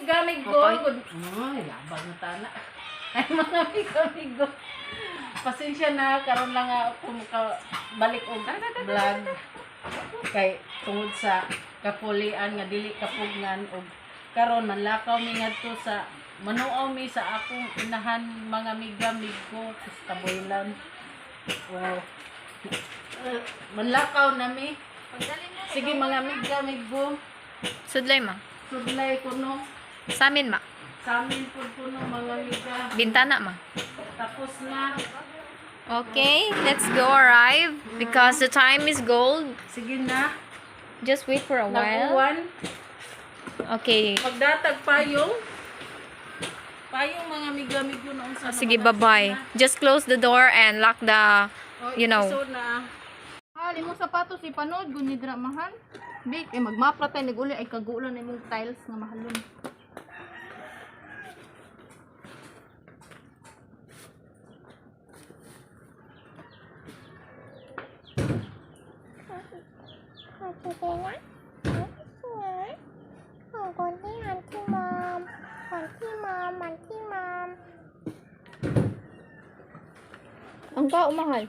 Gamig ko. Okay. Ay, labag na tana. Ay, mga amigo. Pasensya na, karon lang ako balik og vlog. Kay tungod sa kapulian nga dili kapugnan og karon manlakaw mi ngadto sa manuaw mi sa akong inahan, mga amiga-migo, sa Taboylan. O manlakaw na mi. Sige, mga amiga-migo, Sudlay, ma. Sudlay kuno. Sa amin, ma. Sa amin pud kuno, mga amiga. Bintana, ma. Tapos na. Okay, let's go arrive because the time is gold. Sige na. Just wait for a while. Nag-uwan. Okay. Magdatag payong. Payong, mga amiga-amigo, noon sa Ah, sige, bye-bye. Just close the door and lock the, you know. So na. Mahal, imong sapatos ipanood gud ni dira, mahal. Big, eh magmapra tay naguli ay kagulan imong tiles nga mahalon. ของคนที่อันที่มอมของที่มอมมันที่มอม Ang kao, mahal.